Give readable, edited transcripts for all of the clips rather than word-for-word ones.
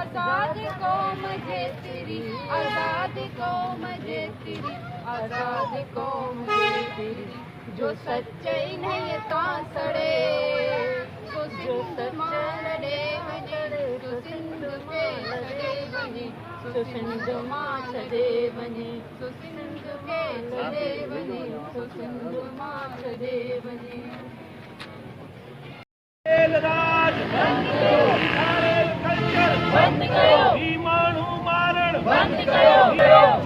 آزاد قوم جيتري، آزاد قوم جيتري، آزاد قوم جيتري، جو سچ انهيء تان سڙي، سو سنڌ مان لڏي وڃي، سو سنڌ کي ڇڏي وڃي، سو سنڌ مان ڇڏي وڃي، سو سنڌ کي ڇڏي وڃي، سو سنڌ مان ڇڏي وڃي. جيل راڄ بند ڪيو، ڌاڙيل ڪلچر بند ڪيو، هي ماڻهو مارڻ بند ڪيو،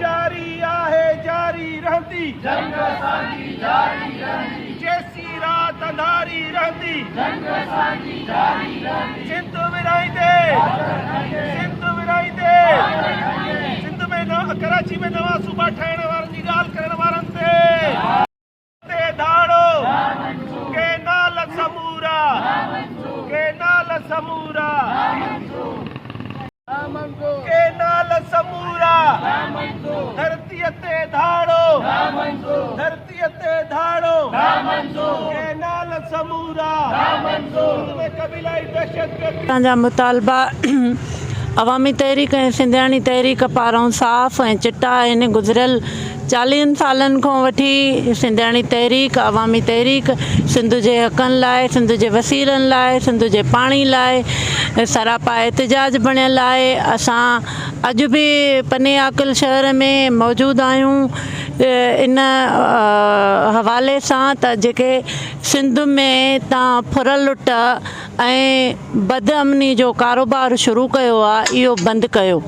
جاري آهي جاري رهندي، جنگ اسان جي جاري رهندي، جيسين رات انڌاري رهندي، جنگ اسان جي جاري رهندي، سنڌ ورهائيندي، سنڌ ورهائيندي، سنڌ ۾ ڪراچي ۾ نوان صوبا ٺاهڻ وارن جي ڳالهه ڪرڻ وارن تي. تي ڌاڙو ڪينال سمورا ڪينال سمورا ڪينال سمورا ڌرتي تي ڌاڙو ڌرتي تي ڌاڙو ڪينال سمورا قبيلائي دهشتگردي. اسان جا مطالبا عوامي تحريڪ ۽ سنڌياڻي تحريڪ پاران صاف ۽ چٽا آهن گذريل چاليهن سالن کان وٺي سنڌياڻي تحريڪ، عوامي تحريڪ سنڌ جي حقن لاء، سنڌ جي وسيلن لاء، سنڌ جي پاڻي لاء سراپا احتجاج بڻيل آهي. اسان اڄ به پني عاقل شهر ۾ موجود آهيون ان حوالي سان ته جيڪي سنڌ ۾ تان ڦر لٽ ۽ بدامني جو ڪاروبار شروع ڪيو آهي اهو بند ڪيو.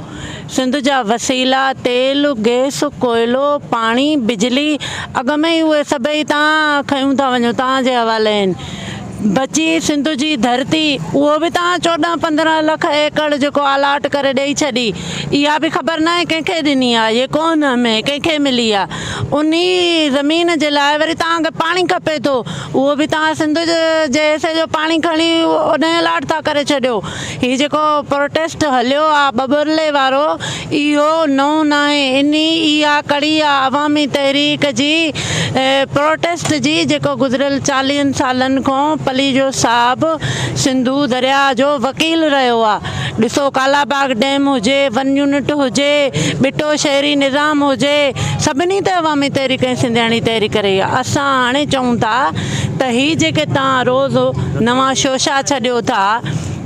سنڌ جا وسيلا، تيل، گئس، ڪوئلو، پاڻي، بجلي اڳ ۾ ئي اهي سڀئي توهان کنيون ٿا وڃو، توهان جي حوالي آهن. بچي سنڌ جي ڌرتي، اهو به توهان 14 15 لک ايڪڙ جيڪو الاٽ ڪري ڏئي ڇڏي، اها به خبر ناهي ڪنهن کي ڏني آهي، يي ڪون همين، ڪنهن کي ملي آهي. انهي زمين جي لاء وري توهان کي پاڻي کپي ٿو، اهو به توهان سنڌ جي حصي جو پاڻي کڻي اوڏانهن الاٽ ٿا ڪري ڇڏيو. هي جيڪو پروٽيسٽ هليو آ ٻٻرلي وارو اهو نئون ناهي انهي اها ڪڙي آ عوامي تحريڪ جي پروٽيسٽ جي جيڪو گذريل چاليهن سالن کان پليجو صاحب سنڌو درياء جو وڪيل رهيو آ ڏسو ڪالا باغ ڊيم هجي ون يونٽ هجي ٻٽو شهري نظام هجي سڀني تي عوامي تحريڪ ۽ سنڌياڻي تحريڪ رهي آ اسان هاڻي چئون ٿا ته هي جيڪي توهان روز نوان شوشا ڇڏيو ٿا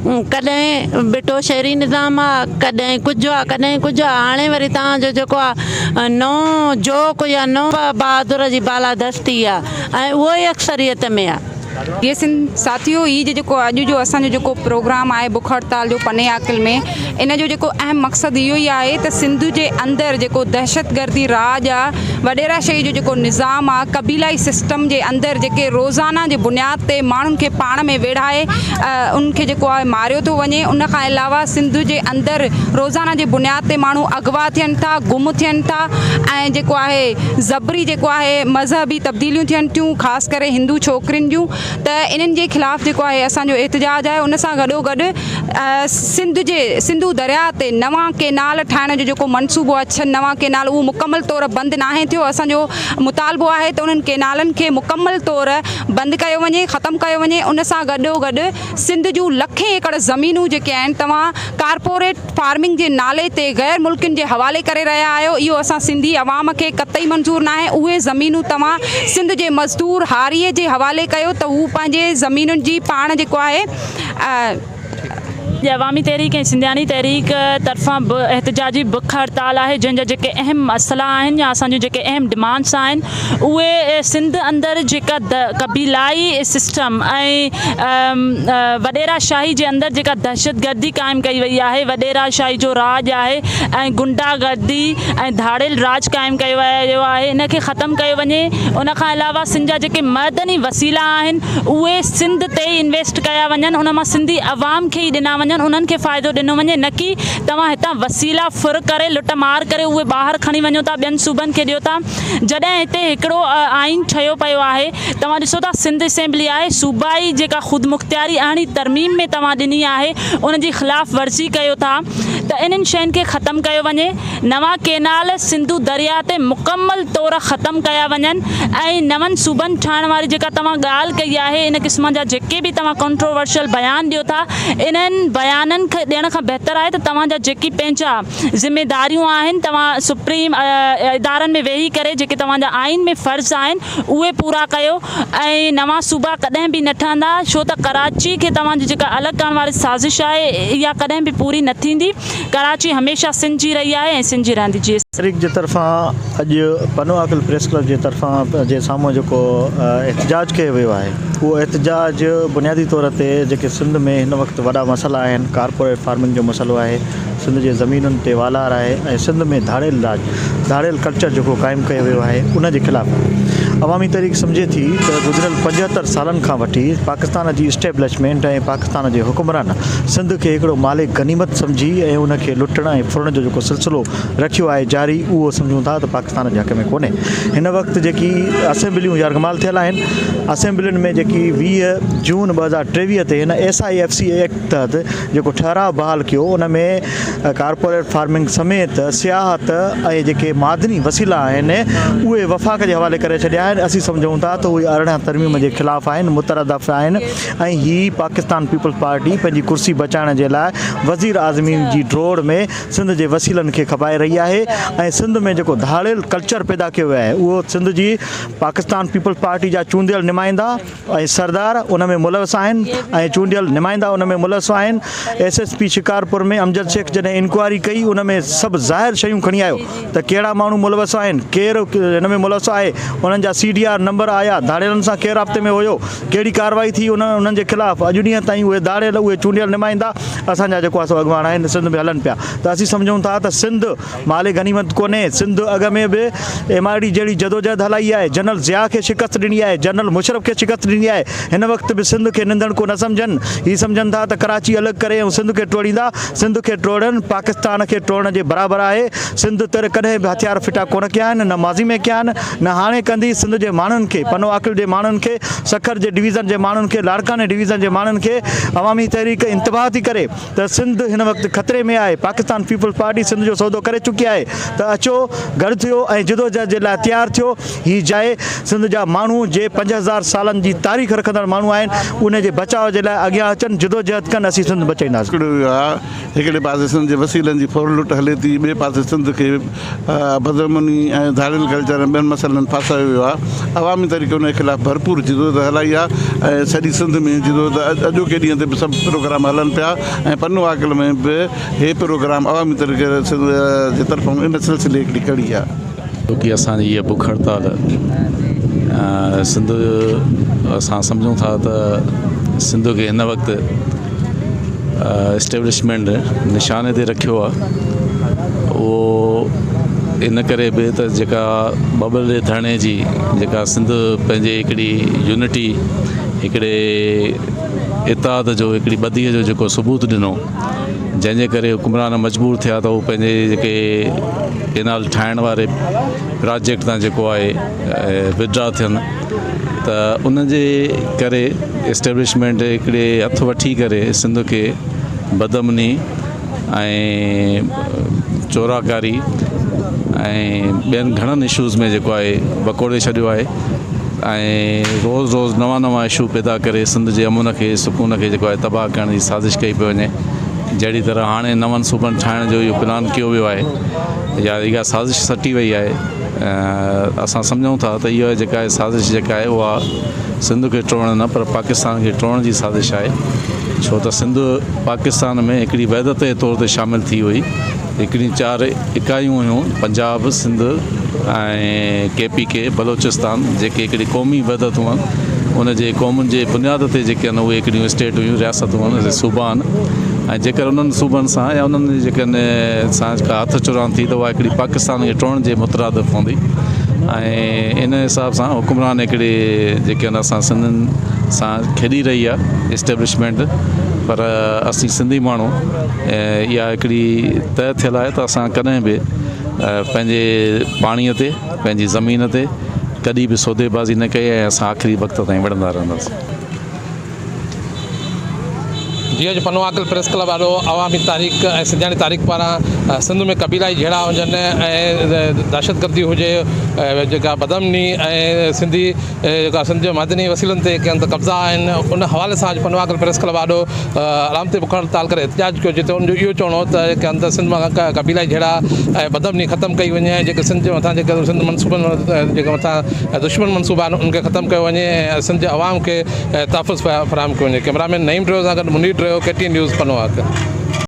ڪڏهن ٻٽو شهري نظام آ ڪڏهن ڪجهه آ ڪڏهن ڪجهه آ هاڻي وري توهان جو جيڪو آ نئون جوڪ يا نئون بهادر جي بالادستي آ ۽ اهو ئي اڪثريت ۾ آ. جي سنڌ ساٿيو هي جيڪو اڄ جو اسان جو جيڪو پروگرام آهي بک هڙتال جو پني عاقل ۾ ان جو جيڪو اهم مقصد اهو ئي آهي ته سنڌ جي اندر جيڪو دهشتگردي راڄ آ وڏيرا شاهي جو جيڪو نظام آ قبيلائي سسٽم جي اندر جيڪي روزانه جي بنياد تي ماڻهن کي پاڻ ۾ ويڙهائي ان کي جيڪو آهي ماريو ٿو وڃي ان کان علاوه سنڌ جي اندر روزانه جي بنياد تي ماڻهو اغوا ٿين ٿا گم ٿين ٿا ۽ جيڪو آهي زبري جيڪو آهي مذهبي تبديليون ٿين ٿيون خاص ڪري هندو ڇوڪرين جون ته انهن جي خلاف جيڪو آهي اسان جو احتجاج آهي ان سان گڏو گڏ سنڌ جي سنڌو درياء تي نوان ڪينال ٺاهڻ جو جيڪو منصوبو آهي ڇهه نوان ڪينال اهو مڪمل طور بند ناهي ٿيو اسان جو مطالبو آهي ته انهن ڪينالن کي مڪمل طور بند ڪيو وڃي ختم ڪيو وڃي ان سان گڏو گڏ سنڌ جون لکين ايڪڙ زمينون جيڪي آهن توهان ڪارپوريٽ فارمنگ جي نالي تي غير ملڪين جي حوالي ڪري رهيا آهيو اهو اسان سنڌي عوام کي قطعي منظور ناهي اهي زمينون توهان سنڌ جي مزدور هاري جي حوالي ڪيو ته هو پنهنجي زمينن جي پاڻ جيڪو آهي جي عوامي تحريڪ ۽ سنڌياڻي تحريڪ طرفان به احتجاجي بک هڙتال آهي جنهن جا جيڪي اهم مسئلا آهن يا اسان جون جيڪي اهم ڊمانڊس آهن اهي سنڌ اندر جيڪا قبيلائي سسٽم ۽ وڏيرا شاهي جي اندر جيڪا دهشتگردي قائم ڪئي وئي آهي وڏيرا شاهي جو راڄ آهي ۽ گنڊا گردي ۽ ڌاڙيل راڄ قائم ڪيو ويو آهي ان کي ختم ڪيو وڃي ان کان علاوه سنڌ جا جيڪي معدني وسيلا آهن اهي سنڌ تي ئي انويسٽ ڪيا وڃن ان مان سنڌي عوام کي ئي ڏنا وڃن انهن کي فائدو ڏنو وڃي نه ڪي توهان هتان وسيلا ڦر ڪري لٽ مار ڪري اهي ٻاهر کڻي وڃو ٿا ٻين صوبن کي ڏيو ٿا جڏهن هتي هڪڙو آئين ٺهيو پيو آهي توهان ڏسو ٿا سنڌ اسيمبلي آهي صوبائي جيڪا خودمختياري ارڙهين ترميم ۾ توهان ڏني آهي ان جي خلاف ورزي ڪيو ٿا ته انهن شين کي ختم ڪيو وڃي، نوان ڪينال سنڌو درياء تي مڪمل طور ختم ڪيا وڃن ۽ نون صوبن ٺاهڻ واري جيڪا توهان ڳالهه ڪئي آهي ان قسم جا جيڪي به توهان ڪنٽروورشل بيان ڏيو ٿا انهن بيان. بيانن کي ڏيڻ کان بهتر آهي ته توهان جا جيڪي پنهنجا ذميداريون آهن توهان سپريم ادارن ۾ ويهي ڪري جيڪي توهان جا آئين ۾ فرض آهن اهي پورا ڪيو ۽ نوان صوبا ڪڏهن به نه ٺهندا ڇو ته ڪراچي کي توهان جي جيڪا الڳ ڪرڻ واري سازش آهي اها ڪڏهن به پوري نه ٿيندي ڪراچي هميشه سنڌ جي رهي آهي ۽ سنڌ جي رهندي جي. تحريڪ جي طرفان اڄ پنو عاقل پريس ڪلب جي طرفان جي سامهون جيڪو احتجاج ڪيو ويو آهي اهو احتجاج بنيادي طور تي جيڪي سنڌ ۾ هن وقت وڏا مسئلا آهن ڪارپوريٽ فارمنگ جو مسئلو آهي سنڌ جي زمينن تي والار آهي ۽ سنڌ ۾ ڌاڙيل راڄ ڌاڙيل ڪلچر جيڪو قائم ڪيو ويو آهي ان جي خلاف آهي عوامي تحريڪ سمجهي ٿي ته گذريل 75 سالن کان وٺي پاڪستان جي اسٽيبلشمينٽ ۽ پاڪستان جي حڪمران سنڌ کي هڪڙو مال غنيمت سمجهي ۽ ان کي لٽڻ ۽ ڦرڻ جو جيڪو سلسلو رکيو آهي جاري اهو سمجهون ٿا ته پاڪستان جي حق ۾ ڪونهي. هن وقت جيڪي اسيمبليون يرغمال ٿيل آهن اسيمبلين ۾ جيڪي 20 جون 2023 تي هن S I F C act تحت جيڪو ٺهراء بحال ڪيو ان ۾ ڪارپوريٽ فارمنگ سميت سياحت ۽ جيڪي معدني وسيلا آهن اهي وفاق جي حوالي ڪري ڇڏيا آهن اسين سمجهون ٿا ته اهي 18 ترميم جي خلاف آهن مترادف آهن ۽ هي پاڪستان پيپلز پارٽي پنهنجي ڪرسي بچائڻ جي لاء وزير اعظمين جي ڊوڙ ۾ سنڌ جي وسيلن کي کپائي رهي آهي ۽ سنڌ ۾ جيڪو ڌاڙيل ڪلچر پيدا ڪيو ويو آهي اهو سنڌ جي پاڪستان پيپلز پارٽي جا چونڊيل نمائندا ۽ سردار ان ۾ ملوث آهن ۽ چونڊيل نمائندا ان ۾ ملوث آهن S S P Shikarpur ۾ Amjad Shaikh جڏهن انڪوائري ڪئي ان ۾ سڀ ظاهر شيون کڻي آيو ته ڪهڙا ماڻهو ملوث آهن، ڪير هن ۾ ملوث آهي، انهن جا سي ڊي آر نمبر آيا، ڌاڙيلن سان ڪير رابطي ۾ هيو، ڪهڙي ڪارروائي ٿي انهن جي خلاف، اڄ ڏينهن تائين اهي ڌاڙيل، اهي چونڊيل نمائندا اسان جا جيڪو آهي سو اڳواڻ آهن، سنڌ ۾ هلن پيا ته اسين سمجهون ٿا ته سنڌ مال غنيمت ڪونهي، سنڌ اڳ ۾ به ايم آر ڊي جهڙي جدوجهد هلائي آهي، جنرل ضياء کي شڪست ڏني آهي، جنرل مشرف کي شڪست ڏني آهي، هن وقت به سنڌ کي ننڌڻڪو نه سمجهن، هي سمجهن ٿا ته ڪراچي الڳ ڪري ۽ سنڌ کي ٽوڙيندا، سنڌ کي ٽوڙڻ پاڪستان کي ٽوڙڻ جي برابر آهي، سنڌ تر ڪڏهن به هٿيار ڦٽا ڪونه ڪيا آهن، نه ماضي ۾ ڪيا آهن، نه هاڻي ڪندي، سنڌ جي ماڻهن کي، پنو عاقل جي ماڻهن کي، سکر جي ڊويزن جي ماڻهن کي، لاڙڪاڻي ڊويزن جي ماڻهن کي عوامي تحريڪ انتباهه ٿي ڪري ته سنڌ هن وقت خطري ۾ آهي، پاڪستان پيپلز پارٽي سنڌ جو سودو ڪري چڪي آهي ته اچو گڏ ٿيو ۽ جدوجهد جي لاء تيار ٿيو، هي جاء سنڌ جا ماڻهو جي 5000 سالن جي تاريخ رکندڙ ماڻهو آهن ان جي بچاء جي لاء اڳيان اچن جدوجهد ڪن اسين سنڌ بچائينداسين. پڪڙيو ويو آهي هڪڙي پاسي سنڌ جي وسيلن جي ڦر لٽ هلي ٿي ٻئي پاسي سنڌ کي بدامني ۽ ڌاڙيل ڪلچر ۽ ٻين مسئلن ڦاسايو ويو آهي عوامي تحريڪ ان جي خلاف ڀرپور جدوجهد هلائي آهي ۽ سڄي سنڌ ۾ جدوجهد اڄوڪي ڏينهن تي به سڀ پروگرام هلن پيا ۽ پنو عاقل ۾ به هي پروگرام عوامي تحريڪ سنڌ جي طرفان ان سلسلي هڪڙي ڪڙي آهي. ڇو ڪي اسان جي هيء بک هڙتال سنڌ اسان سمجهون ٿا ته سنڌ کي هن وقت اسٽيبلشمينٽ نشاني تي رکيو آهي اهو ان ڪري به ته جيڪا ٻٻر جي ڌرڻي جي جيڪا سنڌ پنهنجي هڪڙي يونٽي هڪڙي اتحاد جو هڪڙي ٻڌيء جو جيڪو ثبوت ڏنو جنهن جي ڪري حڪمران مجبور ٿيا ته هو پنهنجي جيڪي ڪينال ٺاهڻ واري پراجيڪٽ تان جيڪو آهي وڊرا ٿين ته ان جي ڪري اسٽيبلشمينٽ هڪڙي هٿ وٺي ڪري سنڌ کي بدامني ۽ چوراڪاري ۽ ٻين گهڻن اشوز ۾ جيڪو آهي وڪوڙي ڇڏيو آهي ۽ روز روز نوان نوان اشو پيدا ڪري سنڌ جي امن کي سڪون کي جيڪو آهي تباهه ڪرڻ جي سازش ڪئي پئي وڃي جهڙي طرح هاڻي نون صوبن ٺاهڻ جو اهو پلان ڪيو ويو آهي يا اها سازش سٽي وئي آهي اسان سمجهون ٿا ته اها جيڪا آهي سازش جيڪا آهي اها سنڌ کي ٽوڙڻ نه پر پاڪستان کي ٽوڙڻ جي سازش آهي ڇو ته سنڌ پاڪستان ۾ هڪڙي وحدت جي طور تي شامل ٿي هئي هڪڙيون چار اڪايون هيون، Punjab, Sindh ۽ K P K, Balochistan, جيڪي هڪڙي قومي وحدت هئن، ان جي قومن جي بنياد تي جيڪي آهن اهي هڪڙيون اسٽيٽ هيون، رياستون هئن، صوبا آهن ۽ جيڪر انهن صوبن سان يا انهن جي جيڪي آهن سان ڪا هٿ چراند ٿي ته اها هڪڙي پاڪستان کي ٽوڙڻ جي مترادف هوندي ۽ ان حساب سان حڪمران هڪڙي جيڪي آهن اسان سنڌين سان کيڏي رهي آهي اسٽيبلشمينٽ پر اسين سنڌي ماڻهو اها هڪڙي طئه ٿيل آهي ته اسان ڪڏهن به پنهنجي پاڻيء تي پنهنجي زمين تي ڪڏهن به سوديبازي نه ڪئي ۽ اسان آخري وقت تائين وڙهندا رهنداسين. جي اڄ پنو عاقل پريس ڪلب آڏو عوامي تحريڪ ۽ سنڌياڻي تحريڪ پاران سنڌ ۾ قبيلائي جهيڙا هجن ۽ دهشتگردي هجي جيڪا بدامني ۽ سنڌي جيڪا سنڌ جي معدني وسيلن تي ڪي هنڌ قبضا آهن ان حوالي سان اڄ پنوعاقل پريس ڪلب آڏو علامتي بک هڙتال ڪري احتجاج ڪيو جتي ان جو اهو چوڻ هو ته ڪي هنڌ سنڌ مان قبيلائي جهيڙا ۽ بدامني ختم ڪئي وڃي ۽ جيڪي سنڌ جي مٿان جيڪي سنڌ منصوبن جيڪي مٿان دشمن منصوبا آهن ان کي ختم ڪيو وڃي ۽ سنڌ جي عوام کي تحفظ فراهم ڪيو وڃي ڪئميرا مين نعيم ڊريو سان گڏ Munir Dreo K T N news Pano Aqil.